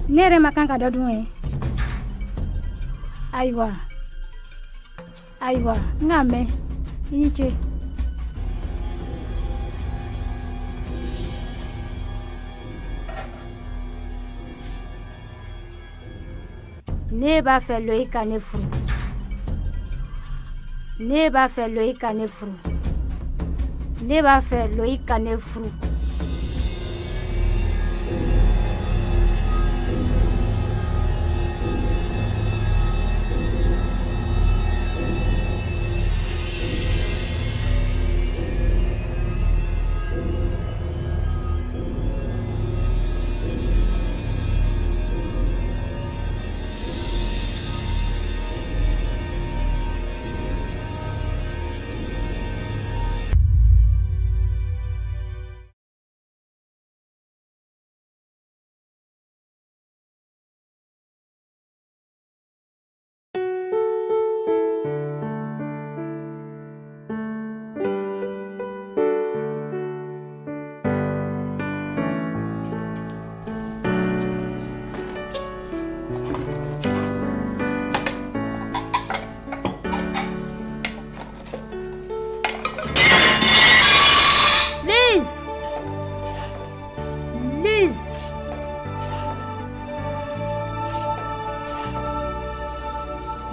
Ne yɛrɛ ma kan ka dɔ dun ye. Ayiwa. Ayiwa, n k'a mɛn. I ni ce. Ne b'a fɛ Loyi ka ne furu. Ne b'a fɛ Loyi ka ne furu. Ne b'a fɛ Loyi ka ne furu.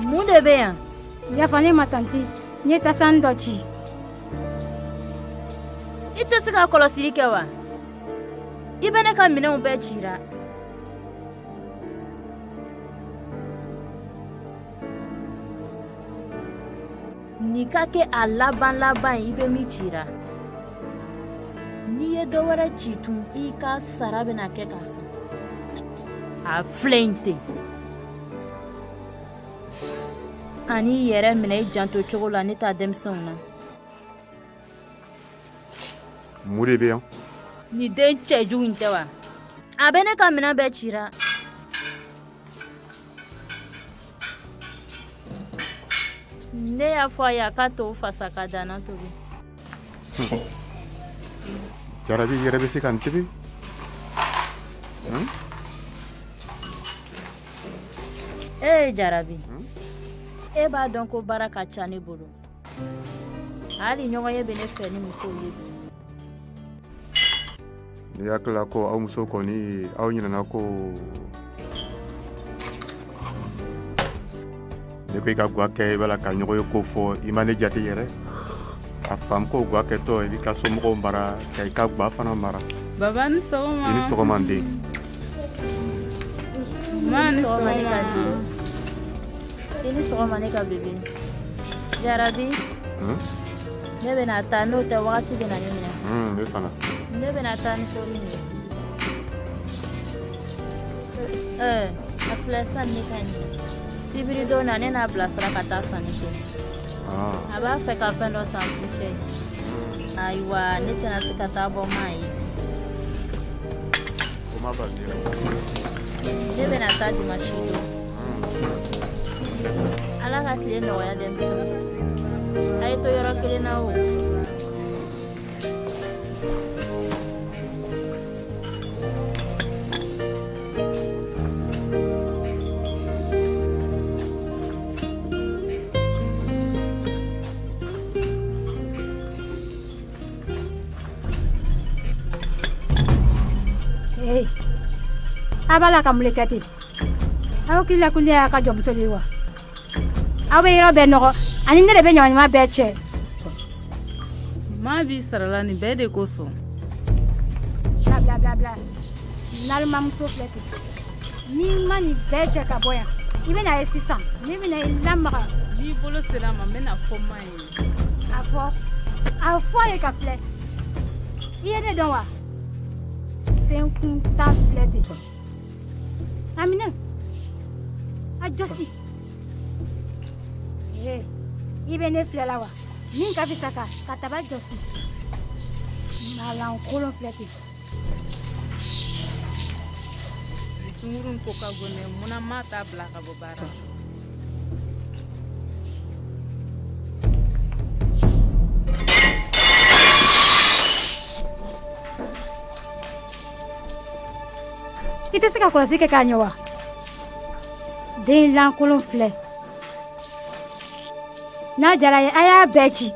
Mun de bɛ yan? Yafa ne ma tanti, n ye tasani dɔ ci. I tɛ se ka kɔlɔsili kɛ wa? I bɛ ne ka minɛnw bɛɛ cira. Nin ka kɛ a laban laban ye i bɛ min cira. N'i ye dɔ wɛrɛ ci tun, i ka sara bɛna kɛ ka san. A filɛ in ten. Ani i yɛrɛ minɛ i janto cogo la ne ta denmisɛnw na. Mun de bɛ yan? Nin den cɛjugu in tɛ wa? A bɛ ne ka minɛn bɛɛ cira. Ne y'a fɔ a ye a ka to fasa ka danna tobi. Jarabi yɛrɛ bɛ se ka n tobi? Ee Jarabi. E b'a dɔn ko baara ka ca ne bolo. Hali ɲɔgɔn ye bɛ ne fɛ ni musow ye bi. Ne hakili la ko aw muso kɔni aw ɲinɛna ko ne ko i ka guwa kɛ i b'a la ka ɲɔgɔn ye ko fɔ i ma ne jate yɛrɛ. A faamu ko guwa kɛtɔ i b'i ka somɔgɔw mara ka i ka guwa fana mara. Baba ni sɔgɔma. I ni sɔgɔma n den. Ma ni sɔgɔma ne ka den. I ni sɔgɔma ne ka bebe. Jarabi. Ne bɛna taa n'o tɛ wagati bɛna ne minɛ. Ne fana. Ne bɛna taa ni sɔɔni ye. A filɛ sisan ne ka ɲi. Sibiri don na ne n'a bilasira ka taa sanni kɛ. A b'a fɛ ka fɛn dɔ san furucɛ ye. Ayiwa ne tɛna se ka taa bɔ maa ye. O ma ban dɛ. Ne bɛna taa dimanche don. Ala ka tile nɔgɔya denmisɛnw. A ye to yɔrɔ kelen na o. Ee, a b'a la ka mun de kɛ ten? Aw hakili la ko ne y'a ka jɔnmuso de ye wa? Aw bɛ yɔrɔ bɛɛ nɔgɔ ani ne de bɛ ɲamaɲama bɛɛ cɛ. Maa b'i sarala nin bɛɛ de kosɔn. Bila bila bila bila. Nalimamuso filɛ ten. N'i ma nin bɛɛ cɛ ka bɔ yan, i bɛna ye sisan. Ne bɛna i lamaga. N'i bolo sera a ma, n bɛna fɔ ma ye. A fɔ. A fɔ a ye ka filɛ. I ye ne dɔn wa? Fɛn kuntan filɛ ten. A minɛ. A jɔsi. Ee, i bɛ ne filɛ la wa? Min ka fisa ka taba jɔsi. Malankolon filɛ ten. Sungurun ko ka go ne munna ma t'a bila ka bɔ baara la. I tɛ se ka kɔlɔsi kɛ k'a ɲɛ wa? Den lankolon filɛ. N'a diyara ye, a y'a bɛɛ ci.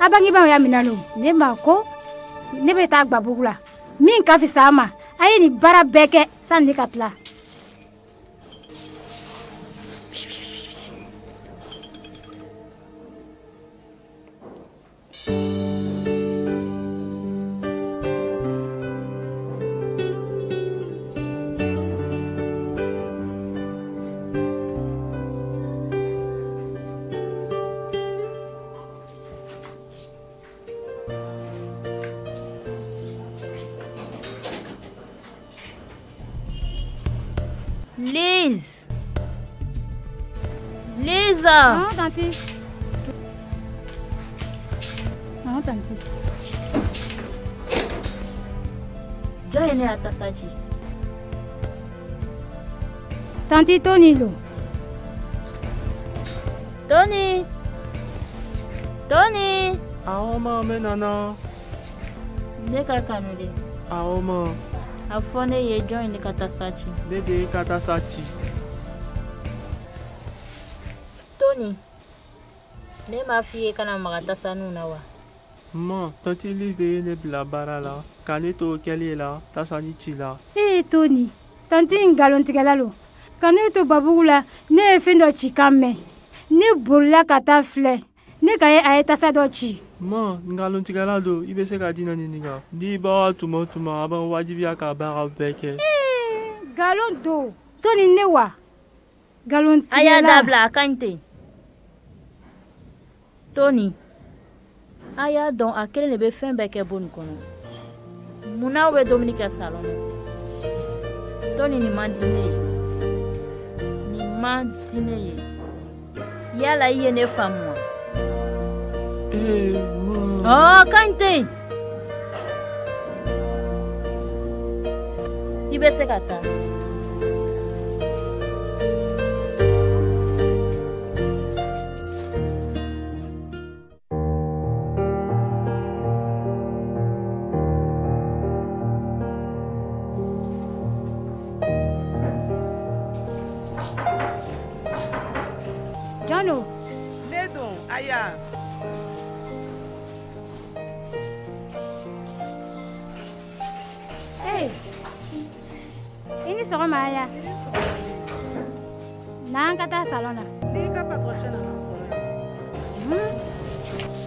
A bangebaaw y'a minɛ n'o. Ne ma ko ne bɛ taa Gbabugu la. Min ka fisa a ma, a ye nin baara bɛɛ kɛ sani ne ka tila. Lise! Lisa! Non, tantie. Non, tantie. Jɔn ye ne ya tasa ci? Tantie Tony lo. Tony! Tony! Awɔ ma, n bɛ nana. Ne ka kanu de. Awɔ ma. A fɔ ne ye jɔn ye ne ka tasa ci? Ne de ye ka tasa ci. Tony, ne m'a f'i ye kana maga tasaninw na wa? Ma, tantie Lise de ye ne bila baara la, ka ne to kɛli la, tasani ci la. Ee Tony, tantie nkalontigɛla lo. Ka ne to Babugu la, ne ye fɛn dɔ ci kan mɛn. Ne bolila ka taa filɛ. Ne ka ye a ye tasa dɔ ci. Ma, nkalontigɛla don, i bɛ se ka Dina ɲininka. N'i bɔra tuma o tuma, a b'an wajibiya ka baara bɛɛ kɛ. Ee, nkalon don. Tony ne wa? Nkalontigɛla. A y'a dabila, a ka ɲi ten. Tony, a y'a dɔn a kelen de bɛ fɛn bɛɛ kɛ bon nin kɔnɔ. Munna aw bɛ dumuni kɛ salɔn na? Tony, nin man di ne ye. Nin man di ne ye. Yala i ye ne faamu wa? Ee, ma. Ɔ, ka ɲi ten. I bɛ se ka taa. Jɔn don? Ne don, Aya. Ee, i ni sɔgɔma Aya. I ni sɔgɔma Lise. N'an ka taa salɔn na. N'i ka patɔrɔn cɛ nana sɔrɔ yan.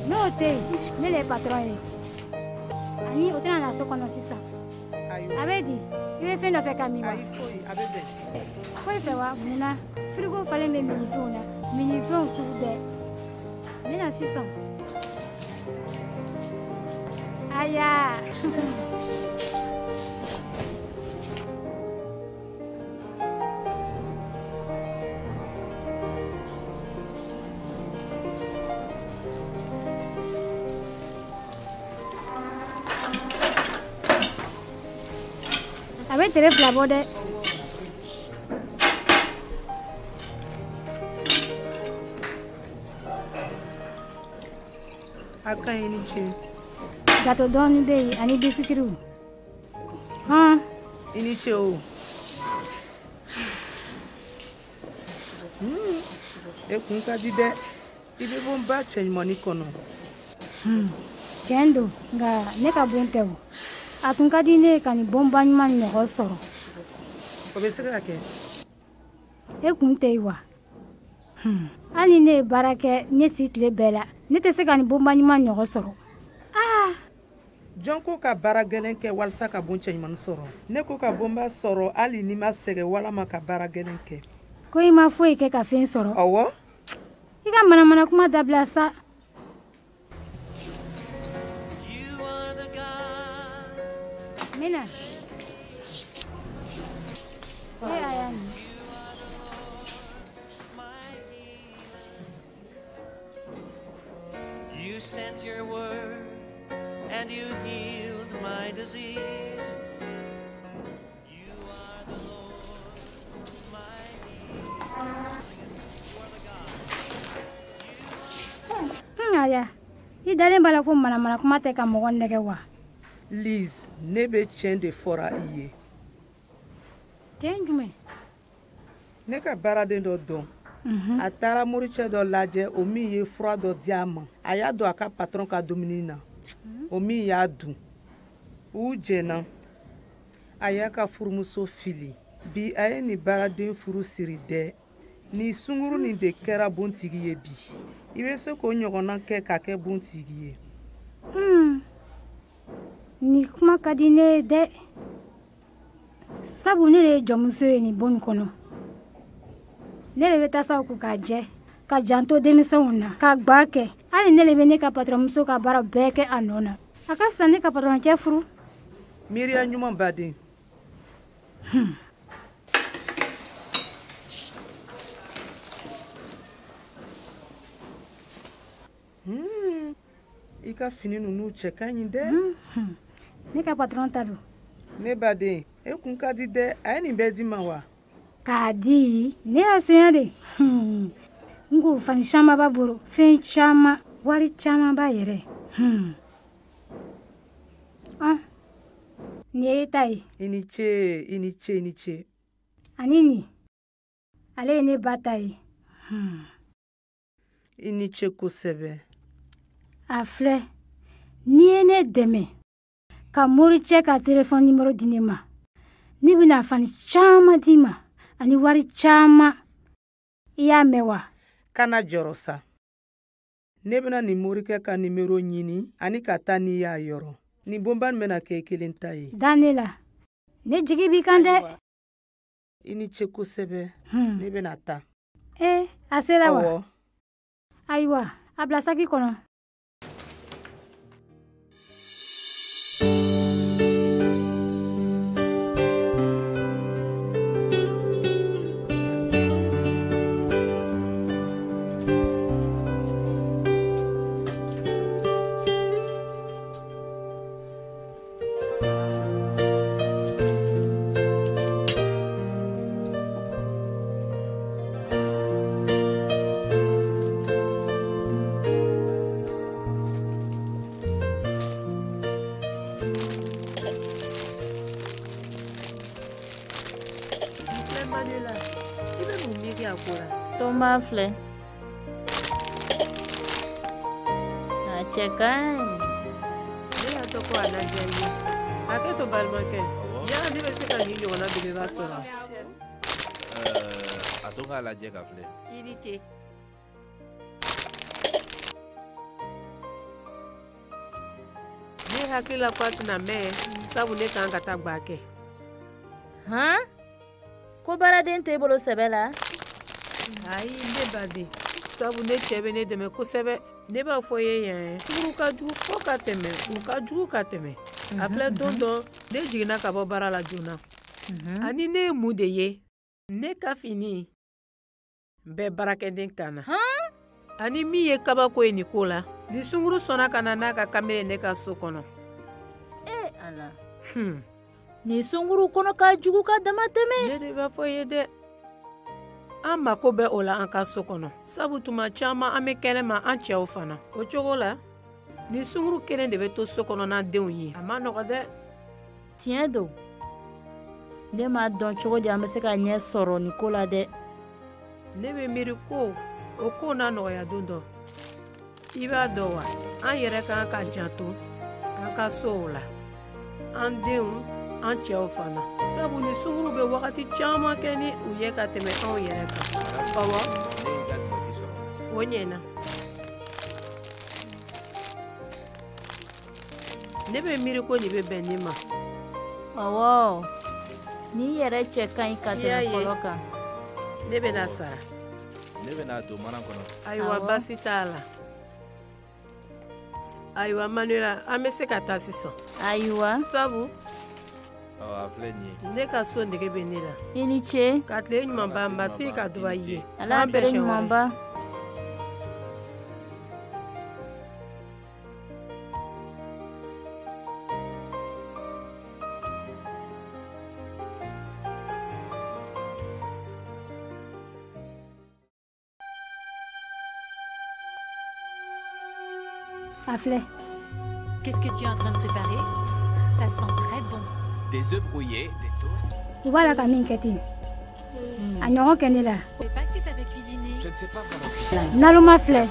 N'o tɛ yen, ne le ye patɔrɔn ye. Ani o tɛna na so kɔnɔ sisan. Ayiwa. A bɛ di, i bɛ fɛn dɔ fɛ ka min wa? Ayi foyi, a bɛ bɛn. Foyi fɛ wa, mun na? Firigo falen bɛ minifɛnw na, minifɛnw sugu bɛɛ. N bɛ na sisan. Aya. A bɛ tere 2 bɔ dɛ. A ka ɲi, i ni ce. Gato dɔɔni bɛ yen ani bisikiriw. Hɔn. I ni ce o. E kun ka di dɛ. I bɛ bonba cɛɲumanin kɔnɔ. Tiɲɛ don, nka ne ka bon tɛ o. A tun ka di ne ye ka nin bonba ɲuman ɲɔgɔn sɔrɔ. O bɛ se ka kɛ. E kun tɛ yen wa? Hali ni ne ye baara kɛ ne si tile bɛɛ la, ne tɛ se ka nin bonba ɲuman ɲɔgɔn sɔrɔ. Aa! Jɔn ko ka baara gɛlɛn kɛ walasa ka bon cɛɲuman sɔrɔ? Ne ko ka bonba sɔrɔ hali ni ma sɛgɛn walama ka baara gɛlɛn kɛ. Ko i ma foyi kɛ ka fɛn sɔrɔ? Ɔwɔ. I ka manamana kuma dabila sa. N bɛ na. E Aya nin. You sent your word and you healed my disease. You are the Lord, my healer. You are the God. Aya, i dalen b'a la ko manamana kuma tɛ ka mɔgɔ nɛgɛ wa? Lise, ne bɛ tiɲɛ de fɔra i ye. Cɛ jumɛn? Ne ka baaraden dɔ dɔn. A taara moricɛ dɔ lajɛ, o min ye fura dɔ di a ma. A y'a don a ka patɔrɔn ka dumuni na, o min y'a dun. U jɛnna. A y'a ka furumuso fili. Bi a ye nin baaraden furu siri dɛ. Nin sunguru nin de kɛra bontigi ye bi. I bɛ se k'o ɲɔgɔnna kɛ ka kɛ bontigi ye. Nin kuma ka di ne ye dɛ. Sabu ne de ye jɔnmuso ye nin bon kɔnɔ. Ne de bɛ tasaw ko k'a jɛ, ka janto denmisɛnw na, ka gba kɛ. Hali ne de bɛ ne ka patɔrɔnmuso ka baara bɛɛ kɛ a nɔ na. A ka fisa ne ka patɔrɔncɛ furu. Miiriya ɲuman baden. I ka fini ninnu cɛ ka ɲi dɛ. Ne ka patɔrɔn ta don. Ne baden, e kun ka di dɛ. A ye nin bɛɛ di ma wa? K'a di, ne y'a sonya de. N ko fani caman b'a bolo, fɛn caman, wari caman b'a yɛrɛ. Nin ye e ta ye. I ni ce, i ni ce, i ni ce. Ani nin, ale ye ne ba ta ye. I ni ce kosɛbɛ. A filɛ, n'i ye ne dɛmɛ ka moricɛ ka telefɔni nimoro di ne ma, ne bɛna fani caman d'i ma ani wari caman. I y'a mɛn wa? Kana jɔrɔ sa. Ne bɛna nin morikɛ ka nimero ɲini ani ka taa n'i y'a yɔrɔ. Nin bonba nin bɛna kɛ i kelen ta ye. Da ne la. Ne jigi b'i kan dɛ. I ni ce kosɛbɛ. Ne bɛna taa. A sera wa? Awɔ. Ayiwa, a bila saki kɔnɔ. Tɔnba filɛ. A cɛ ka ɲi. Ne y'a tɔ ko a lajɛ n ye. Hakɛ to balimakɛ. Yala ne bɛ se ka nin ɲɔgɔnna belebeleba sɔrɔ? A to k'a lajɛ ka filɛ. I ni ce. Ne hakili la ko a tɛna mɛn, sabu ne kan ka taa gba kɛ. Han? Ko baaraden t'e bolo sɛbɛ la? Ayi, ne baden, sabu ne cɛ bɛ ne dɛmɛ kosɛbɛ. Ne b'a fɔ ye yan, sunguru ka jugu fo ka tɛmɛ, u ka jugu ka tɛmɛ. A filɛ don dɔ, ne jiginna ka bɔ baara la joona. Ani ne ye mun de ye? Ne ka fini bɛɛ baarakɛden kan na. Ani min ye kabako ye nin ko la, ni sunguru sɔnna ka na n'a ka kamalen ne ka so kɔnɔ. Ala. Nin sunguru kɔnɔ ka jugu ka dama tɛmɛ. Ne de b'a fɔ ye dɛ. An mako bɛ o la an ka so kɔnɔ, sabu tuma caman an bɛ kɛnɛma an cɛw fana. O cogo la, ni sunguru kelen de bɛ to so kɔnɔ n'an denw ye, a ma nɔgɔ dɛ. Tiɲɛ don. Ne m'a dɔn cogo di an bɛ se ka ɲɛ sɔrɔ nin ko la dɛ. Ne bɛ miiri ko o ko n'a nɔgɔya don dɔ. I b'a dɔn wa, an yɛrɛ kan ka janto an ka sow la, an denw, an cɛw fana. Sabu ni sunguru bɛ wagati caman kɛ ni u ye ka tɛmɛ anw yɛrɛ kan. Ɔwɔ, o ɲɛna. Ne bɛ miiri ko nin bɛ bɛn ne ma. Ɔwɔ, nin yɛrɛ cɛ ka ɲi ka tɛmɛ fɔlɔ kan. Ne bɛna sara. Ne bɛna don mana kɔnɔ. Ayiwa, baasi t'a la. Ayiwa, Manuela, an bɛ se ka taa sisan. Ayiwa. Sabu a filɛ nin ye. Ne ka so nege bɛ ne la. I ni ce. Ka tile ɲuman ban, matigi ka duba i ye. Ala tile ɲuman ban. A filɛ. Qu'est-ce que tu es en train de préparer? Ça sent très bon. Des œufs brouillés, des toasts. U b'a la ka min kɛ ten. A ɲɔgɔn kɛ ne la. Naloma filɛ.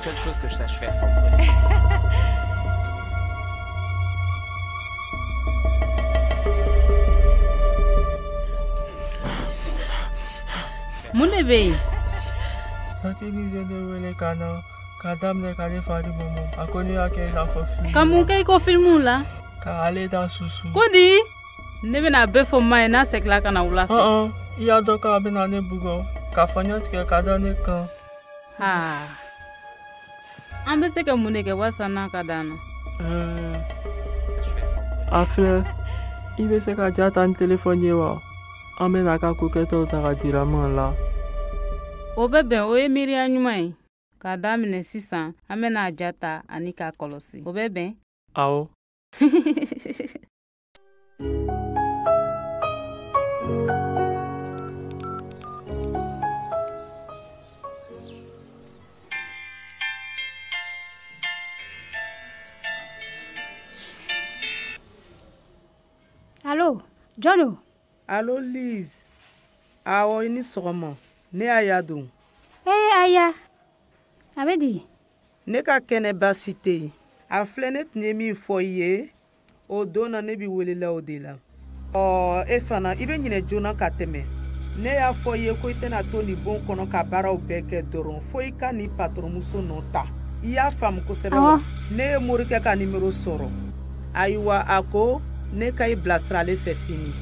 Mun de bɛ yen? Satigi ye ne wele ka na k'a daminɛ ka ne fari mɔmɔ. A ko ne y'a kɛ i n'a fɔ filimu. Ka mun kɛ i ko filimu la? Ka ale da susu. Ko di? Ne bɛna a bɛɛ fɔ n ma ye n'a seginna ka na wula fɛ. Ɔn, i y'a dɔn k'a bɛna ne bugɔ ka faɲɔ tigɛ ka da ne kan. Haa, an bɛ se ka mun de kɛ walasa n'a ka d'an na? A filɛ, i bɛ se ka ja ta ni telefɔni ye wa? An bɛna a ka ko kɛtaw ta ka jira ma la. O bɛ bɛn, o ye miiriya ɲuman ye. K'a daminɛ sisan, an bɛna a ja ta ani k'a kɔlɔsi. O bɛ bɛn? Awɔ. Allo, jɔn don? Allo Liz. Awɔ, i ni sɔgɔma. Ne y'a don. Ee Aya, a bɛ di? Ne ka kɛnɛ baasi tɛ yen. A filɛ, ne tun ye min fɔ i ye, o don na ne b'i welela o de la. Ɔ, e fana, i bɛ ɲinɛ joona ka tɛmɛ. Ne y'a fɔ i ye ko i tɛna to nin bon kɔnɔ ka baaraw bɛɛ kɛ dɔrɔn, fo i ka nin patɔrɔnmuso nɔ ta. I y'a faamu kosɛbɛ wa? Ne ye morikɛ ka nimero sɔrɔ. Ayiwa, a ko ne ka i bilasira ale fɛ sini.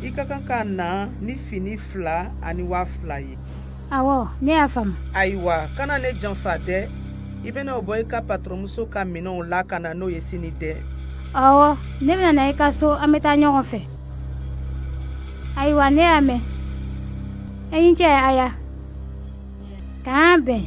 I ka kan ka na ni fini 2 ani 2000 ye. Awɔ, ne y'a faamu. Ayiwa, kana ne janfa dɛ. I bɛna o bɔ i ka patɔrɔnmuso ka minɛnw la ka na n'o ye sini dɛ. Awɔ, ne bɛna na i ka so, an bɛ taa ɲɔgɔn fɛ. Ayiwa, ne y'a mɛn. E ni ce Aya. K'an bɛn.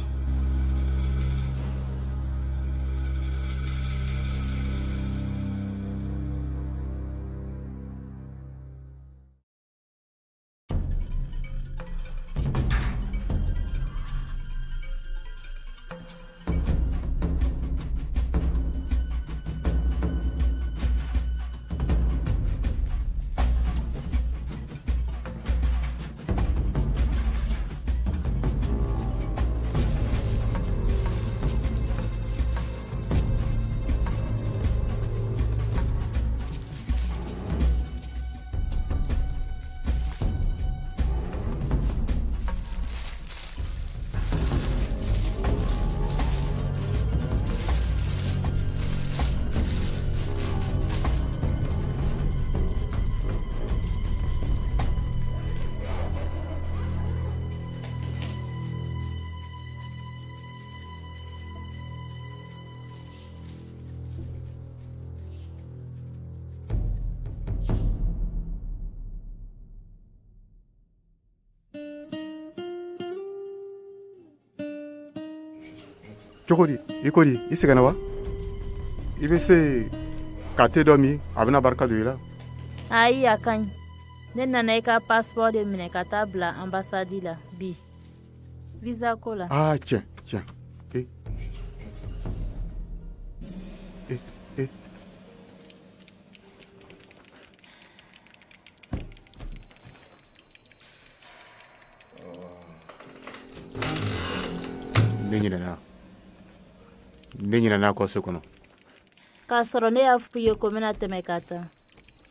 Cogo di, i ko di, i sɛgɛnna wa? I bɛ se ka te dɔ min, a bɛna barika don i la. Ayi, a ka ɲi. Ne nana i ka passeport de minɛ ka taa bila ambassade la bi. Visa ko la. Ah, tiɲɛ, tiɲɛ. E. E, e. Ne ɲinɛna. Ne ɲinɛna kɔ so kɔnɔ. K'a sɔrɔ ne y'a f'i ye ko n bɛna tɛmɛ ka taa.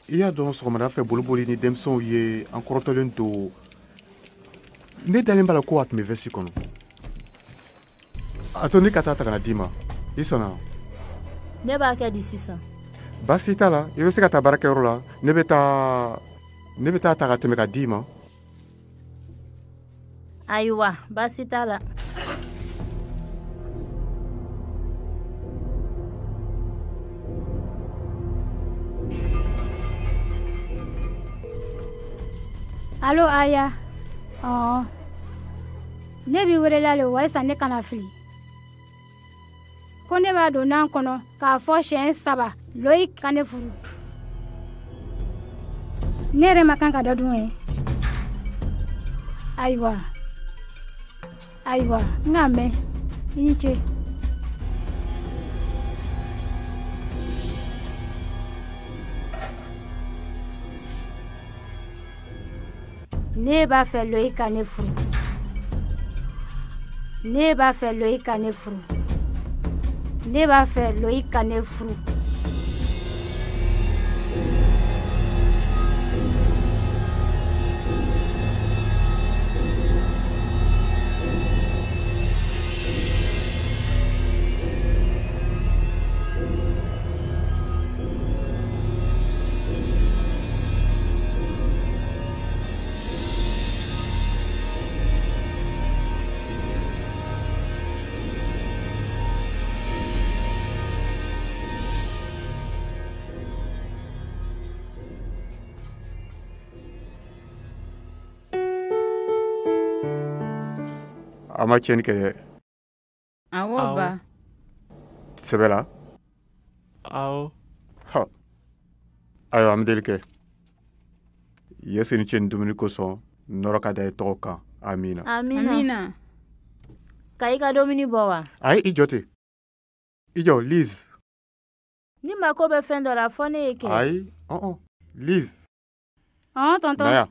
I y'a dɔn sɔgɔmada fɛ boliboli ni denmisɛnw ye an kɔrɔtɔlen don. Ne dalen b'a la ko a tun bɛ veste kɔnɔ. A to ne ka taa ta ka na d'i ma. I sɔnna? Ne b'a kɛ di sisan. Baasi t'a la, i bɛ se ka taa baarakɛyɔrɔ la. Ne bɛ taa ta ka tɛmɛ ka d'i ma. Ayiwa, baasi t'a la. Allo Aya. Ɔɔ. Ne b'i welela le walisa ne kana fili. Ko ne b'a don nan kɔnɔ k'a fɔ siɲɛ 3 Loïc ka ne furu. Ne yɛrɛ ma kan ka dɔ dun ye. Ayiwa. Ayiwa, n k'a mɛn. I ni ce. Ne b'a fɛ Loyi ka ne furu. Ne b'a fɛ Loyi ka ne furu. Ne b'a fɛ Loyi ka ne furu. A ma tiɲɛni kɛ dɛ. Awɔ ba. Sɛbɛ la? Awɔ. Ayiwa, an bɛ deli kɛ. Yesu ni ce ni dumuni kosɔn, nɔrɔ ka da i tɔgɔ kan. Amina. Amina. Ka i ka dumuni bɔ wa? Ayi, i jɔ ten. I jɔ, Liz. Ni mako bɛ fɛn dɔ la, fɔ ne ye kɛ. Ayi, Liz. Tonton. Na yan.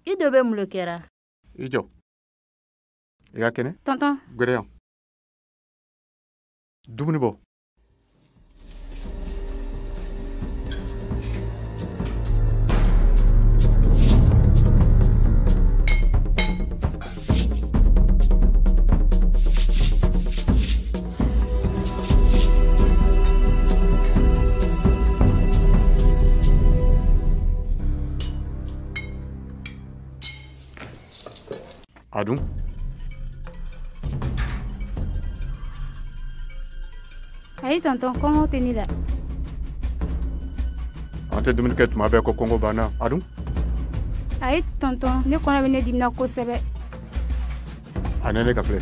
I dɔ bɛ mun kɛra? I jɔ. I ka kɛnɛ? Tonton. Gɛrɛ yan. Dumuni bɔ. A dun. Ayi tonton, kɔngɔ tɛ ne la. An tɛ dumuni kɛ tuma bɛɛ ko kɔngɔ banna. A dun. Ayi tonton, ne kɔnɔ bɛ ne dimina kosɛbɛ. A nɛnɛ ka filɛ.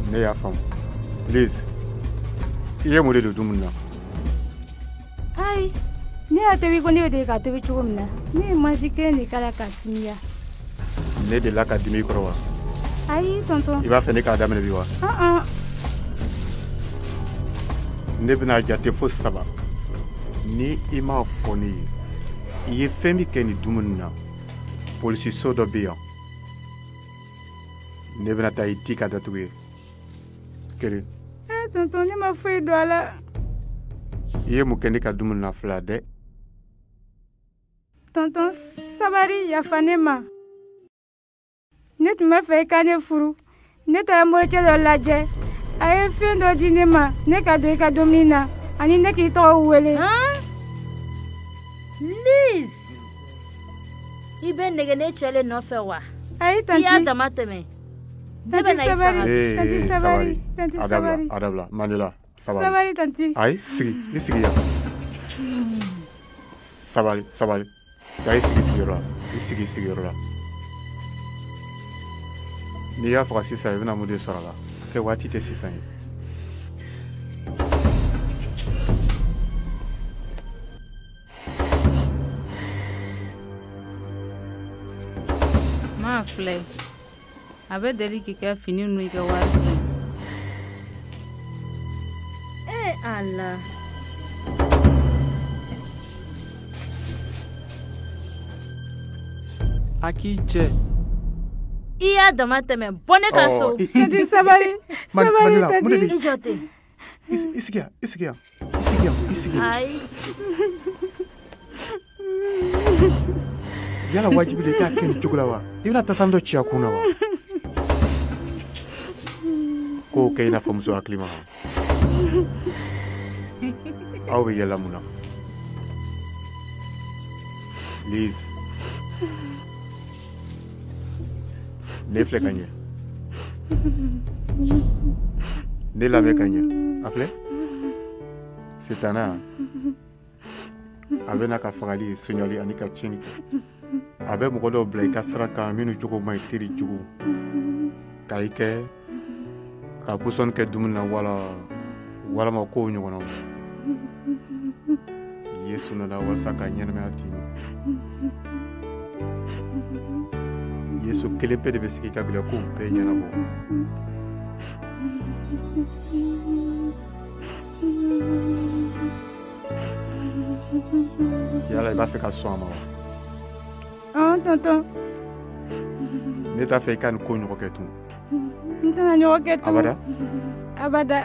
Ne y'a faamu. Liz, i ye mun de don dumuni na? Ayi, ne y'a tobi ko ne bɛ deli k'a tobi cogo min na. Ne ye mansi kelen de k'a la k'a timiya. Ne delila ka dimi i kɔrɔ wa? Ayi tonton. I b'a fɛ ne k'a daminɛ bi wa? Ne bɛna jate fo 3. Ni i m'a fɔ ne ye, i ye fɛn min kɛ nin dumuni na, polisiso dɔ bɛ yan. Ne bɛna taa i di ka datugu ye. 1. Tonton, ne ma foyi don a la. I ye mun kɛ ne ka dumuni na 2 dɛ? Tonton, sabari, yafa ne ma. Ne tun b'a fɛ i ka ne furu. Ne taara moricɛ dɔ lajɛ. A ye fɛn dɔ di ne ma, ne ka don i ka dumuni na, ani ne k'i tɔgɔ wele. Liz, i bɛ nɛgɛ ne cɛ le nɔfɛ wa? Ayi tanti. I y'a dama tɛmɛ. Tanti sabari, tanti sabari, tanti sabari. A dabila, Mandela, sabari. Sabari tanti. Ayi, sigi, i sigi yan. Sabali, sabali. Taa i sigi sigiyɔrɔ la. I sigi sigiyɔrɔ la. N'i y'a faga sisan, i bɛna mun de sɔrɔ a la? A kɛ waati tɛ sisan ye. Maa filɛ, a bɛ deli k'i ka fini n'u i ka wari san. Ee Ala. A k'i jɛ. I y'a dama tɛmɛ, bɔ ne ka so. Tanti sabari, sabari tanti. I jɔ ten. I sigi yan, i sigi yan, i sigi yan, i sigi yan. Ayi. Yala wajibi de i k'a kɛ nin cogo la wa? I bɛna tasuma dɔ ci a kun na wa? K'o kɛ i n'a fɔ muso hakili ma. Aw bɛ yɛlɛ mun na? Liz. Ne filɛ ka ɲɛ. Ne lamɛn ka ɲɛ. A filɛ? Sitana, a bɛ na ka fagali, soɲali ani ka tiɲɛni kɛ. A bɛ mɔgɔ dɔw bila i ka sira kan minnu cogo man ɲi, teri jugu. Ka i kɛ ka pɔsɔni kɛ dumuni na wala walama kow ɲɔgɔnnaw. Yesu nana walasa ka ɲɛnamaya d'i ma. Yesu kelen pe de bɛ se k'i ka gɛlɛya kow bɛɛ ɲɛnabɔ. Yala i b'a fɛ ka sɔn a ma wa? Ɔn tonton. Ne t'a fɛ i ka nin ko ɲɔgɔn kɛ tun. N tɛna ɲɔgɔn kɛ tun. Abada. Abada.